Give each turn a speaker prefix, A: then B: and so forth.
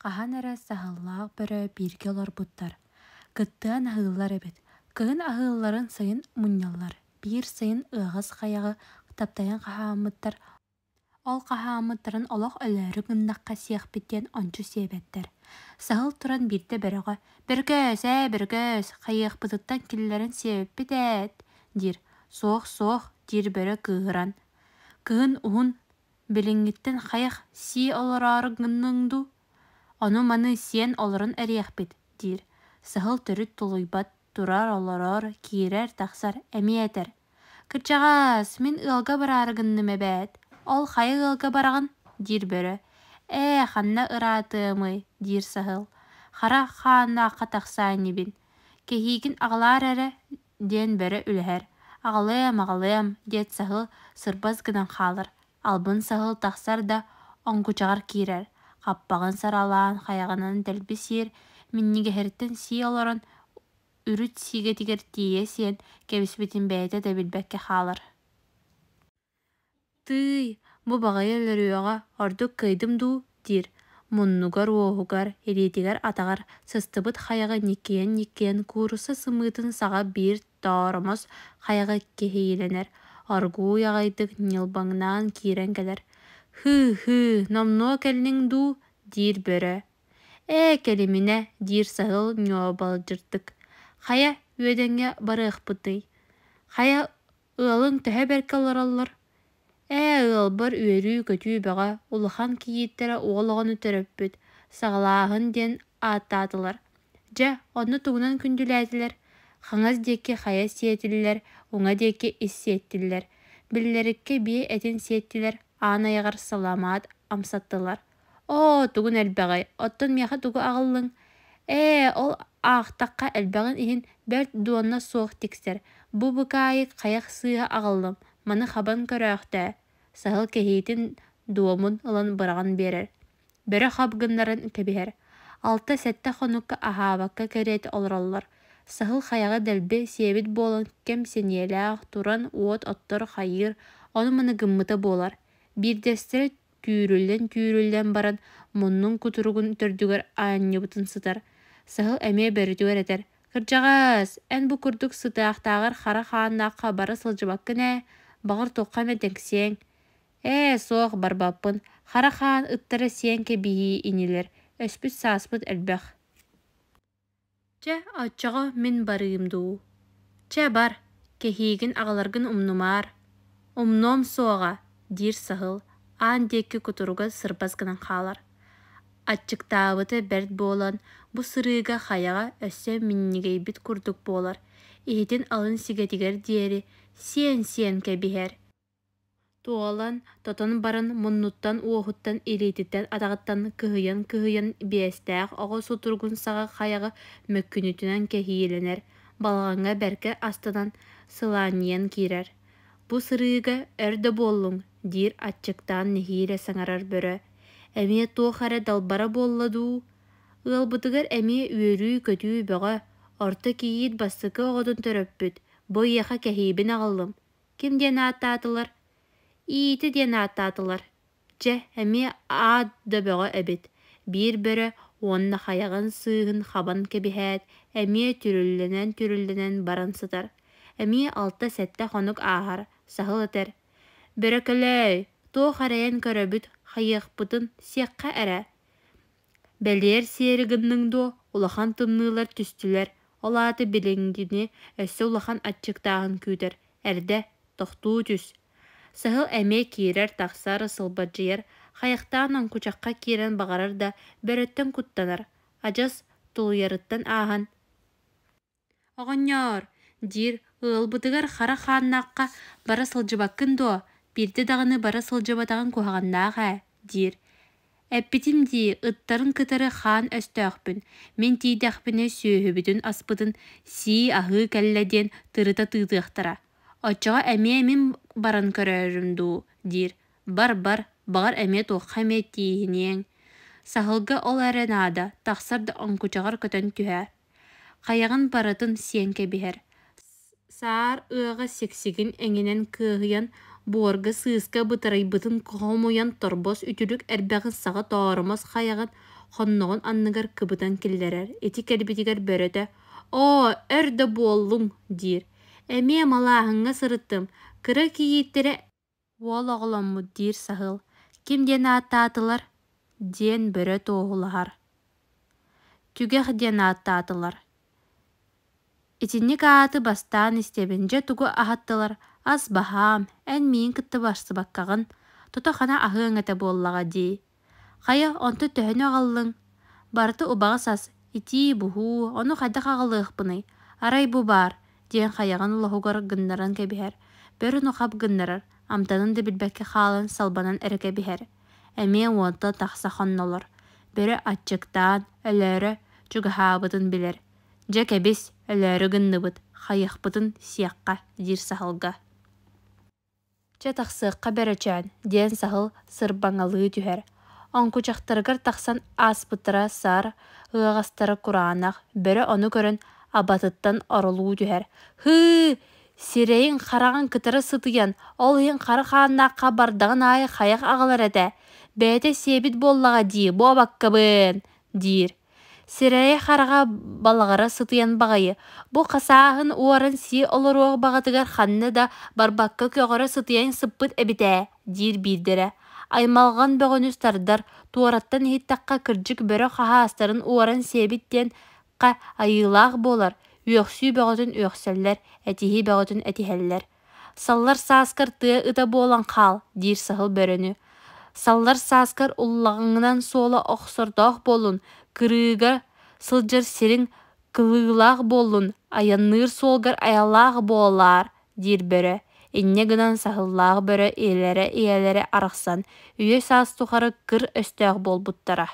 A: Хаһан эрэ саһыллаах бөрө бииргэ олорбуттар, кыттыһан аһыыллар эбит. Кыһын аһыылларын сайын мунньаллар. Биир сайын ыаҕас хайаҕы таптайан хаһааммыттар, ол хаһааммыттарын олох өлөөрү гыннахха сиэхпит диэн ончу сиэбэттэр. Саһыл туран биирдэ бөрөҕө: «Бөрөкөөс, ээ, бөрөкөөс, хайыахпытыттан киллэрэн сиэбиппит ээт» диир. «Суох, суох» диир бөрө кыыһыран. «Кыһын уһун, билиҥҥиттэн хайах сии олороору гынныҥ дуу, ону-маны сиэн олорон эриэхпит» диир. Саһыл төрүт тулуйбат, турар-олорор, киирэр-тахсар, эмиэ этэр: «Кырдьаҕаас, мин ыалга бараары гынным эбээт». «Ол хайа ыалга бараҕын?» диир бөрө. «Ээ, ханна ыраатыамый» диир саһыл. «Хара хааннаахха тахсаа инибин, кэһиигин аҕалаар эрэ» диэн бөрө үлэһэр. «Аҕалыам, аҕалыам» диэт саһыл сырбас гынан хаалар. Албын саһыл тахсар да оҥкучаҕар киирэр, хаппаҕын саралаан хайаҕынан дэлби сиир, минньигэһиттэн сии олорон үрүт сиигэтигэр тиийэ сиэн кэбиспитин бэйэтэ да билбэккэ хаалар. «Тыый, бу баҕайы өлөрүөҕэ ордук кыайдым дуу» диир, муннугар, уоһугар, илиитигэр-атаҕар сыстыбыт хайаҕы ньиккийэн-ньиккийэн куурусса сымыытын саҕа биир тооромос хайаҕы кэһиилэнэр, оргууй аҕайдык ньылбаҥнаан киирэн кэлэр: «Һыы-һыы, номнуо кэллиҥ дуу» диир бөрө. «Ээ, кэлиминэ» диир саһыл ньуобалдьырдык, «хайа үөдэҥҥэ барыахпытый, хайа ыалыҥ төһө бэркэ олороллор?» «Ээ, ыалбар үөрүү-көтүү бөҕө, улахан кийииттэрэ уол оҕону төрөппүт, Саҕалааһын диэн ааттаатылар. Дьэ, онно тугунан күндүлээтилэр? Хаҥас диэки хайа сиэтиллэр, уҥа диэки ис сиэттилэр, биллэриккэ биэ этин сиэттилэр, аан айаҕар саламаат амсаттылар. Оо, тугун элбэҕий, оттон миэхэ тугу аҕаллыҥ? Ээ, ол аахтахха элбэҕин иһин бэрт дуона суох тиксэр, бу быкаайык хайах сыыһа аҕаллым, маны хабан көрөөхтөө» Саһыл кэһиитин дуомун ылан быраҕан биэрэр. Бөрө хап гыннаран кэбиһэр. Алта-сэттэ хонукка аһаабакка кэриэтэ олороллор. Саһыл хайаҕы дэлби сиэбит буолан кэм сэниэлээх, туран уот оттор хайыыр, ону-маны гыммыта буолар. Биирдэстэрэ түүрүллэн-түүрүллэн баран муннун кутуругун төрдүгэр аанньыбытын сытар. Саһыл эмиэ бөрөтүгэр этэр: «Кырдьаҕаас, эн бу курдук сытыахтааҕар хара хааннаахха бара сылдьыбаккын ээ, баҕар туохха эмэ тэҥсиэҥ». «Ээ, суох, барбаппын, хара хаан ыттара сиэн кэбиһии инилэр, өспүт-сааспыт элбэх». «Чэ, оччоҕо мин барыым дуу?» «Чэ, бар, кэһиигин аҕаларгын умнумаар». «Умнуом суоҕа» диир саһыл, аан диэки кутуруга сырбас гынан хаалар. Аччыктаабыта бэрт буолан, бу сырыыга хайаҕа өссө минньигэйбит курдук буолар, иһитин алын сигэтигэр диэри сиэн-сиэн кэбиһэр. Туолан, тотон баран муннуттан, уоһуттан, илиититтэн, атаҕыттан кыһыйан-кыһыйан биэстээх оҕо сутуругун саҕа хайаҕы мөккүнүтүнэн кэһиилэнэр, балаҕаҥҥа бэркэ астынан сылаанньыйан киирэр. «Бу сырыыга өр да буоллуҥ» диир аччыктаан нэһиилэ саҥарар бөрө. «Эмиэ туох эрэ далбара буолла дуу? Ыалбытыгар эмиэ үөрүү-көтүү бөҕө, орто кийиит бастакы оҕотун төрөппүт, бу эйиэхэ кэһиибин аҕаллым. Ким диэн ааттаатылар? Иитэ диэн ааттаатылар. Чэ, эмиэ аат да бөҕө эбит» биир бөрө уонна хайаҕын сыыһын хабан кэбиһээт, эмиэ түрүллэнэн-түрүллэнэн баран сытар. Эмиэ алта-сэттэ хонук ааһар, саһыл этэр: «Бөрөкөлөөй, туох эрэйэн көрөбүт, хайыахпытын сиэххэ эрэ. Бэлиэр сиэри гынныҥ дуо, улахан тымныылар түстүлэр, ол аата билиҥҥини өссө улахан аччыктааһын күүтэр, эрдэ, тохтуу түс». Саһыл эмиэ киирэр-тахсар, сылбадьыйар, хайахтаан оҥкучахха киирэн баҕарар да, бөрөттөн куттанар, адьас тулуйарыттан ааһан «Оҕонньоор, диир, ыалбытыгар хара хааннаахха бара сылдьыбаккын дуо, биирдэ даҕаны бара сылдьыбатаҕыҥ куһаҕаннаах ээ» диир. «Эппитим дии, ыттарын кытары хаан өстөөхпүн, мин тиийдэхпинэ сүөһүбүтүн-аспытын сии-аһыы кэллэ диэн тырыта тыытыахтара. Оччоҕо эмиэ мин баран көрөөрүм дуу» диир. «Бар-бар, баҕар эмиэ туохха эмэ тииһиниэҥ». Саһылга ол эрэ наада, тахсар да оҥкучаҕар көтөн түһэр. Хайаҕын барытын сиэн кэбиһэр. Саар ыаҕа сиксигин эҥинэн кыаһыйан, буорга сыыска бытарыйбытын хомуйан торбос үтүлүк эрбэҕин саҕа тооромос хайаҕын Хонноҕун анныгар кыбытан киллэрэр. Ити кэлбитигэр бөрөтө: «Оо, өр да буоллуҥ» диир. «Эмиэ малааһыҥҥа сырыттым, кыра кийииттэрэ уол оҕоломмут» диир саһыл. «Ким диэн ааттаатылар?» диэн бөрө туоһулаһар. «Түгэх диэн ааттаатылар» Итинник ааты бастаан истэбин, дьэ тугу аһаттылар, ас баһаам, эн миигин кытта барсыбаккаҕын, тото-хана аһыаҥ этэ буоллаҕа дии. Хайа, онтон төһөнү аҕаллыҥ? Барыта убаҕас ас, итии-буһуу, ону хайдах аҕалыахпыный, арай бу баар, диэн хайаҕын лоһугар гыннаран кэбиһэр. Бөрө ону хап гыннарар, амтанын да билбэккэ хаалан салбанан эрэ кэбиһэр. Эмиэ уонтан тахса хоннолор. Бөрө аччыктаан, өлөөрө чугаһаабытын билэр. Дьэ кэбис, өлөөрү гынныбыт, хайыахпытын сиэххэ диир саһылга. Чэ тахсыахха бөрөчөөн диэн саһыл сырбаҥалыы түһэр. Оҥкучахтарыгар тахсан ааспыттара саар ыаҕастара кураанах, бөрө ону көрөн абатыттан оролуу түһэр: «Һыы, сирэйиҥ-хараҕыҥ кытары сытыйан, ол иһин хара хааннаахха бардаҕын аайы хайах аҕалар этэ, бэйэтэ сиэбит буоллаҕа дии, буобаккабын» диир. Сирэйэ-хараҕа балаҕара сытыйан баҕайы, бу хасааһын уоран сии олоруох баҕатыгар ханна да барбакка көҕөрө сытыйан сыппыт эбит ээ, диир биирдэрэ. Аймалҕан бөҕөнү тардар, туораттан иһиттэххэ кырдьык бөрө хаһаастарын уоран сиэбит диэххэ айылаах буолар, үөхсүү бөҕөтүн үөхсэллэр, этиһии бөҕөтүн этиһэллэр. «Саллар сааскар тыа ыта буолан хаал» диир саһыл бөрөнү. «Саллар сааскар уллаҥынан суола охсордоох буоллун, кырыыга сылдьар сириҥ кылыылаах буоллун, айанныыр суолгар айалаах буолаар» диир бөрө. Инньэ гынан саһыллаах бөрө ийэлэрэ-ийэлэрэ арахсан, үйэ-саас тухары кыр өстөөх буолбуттара.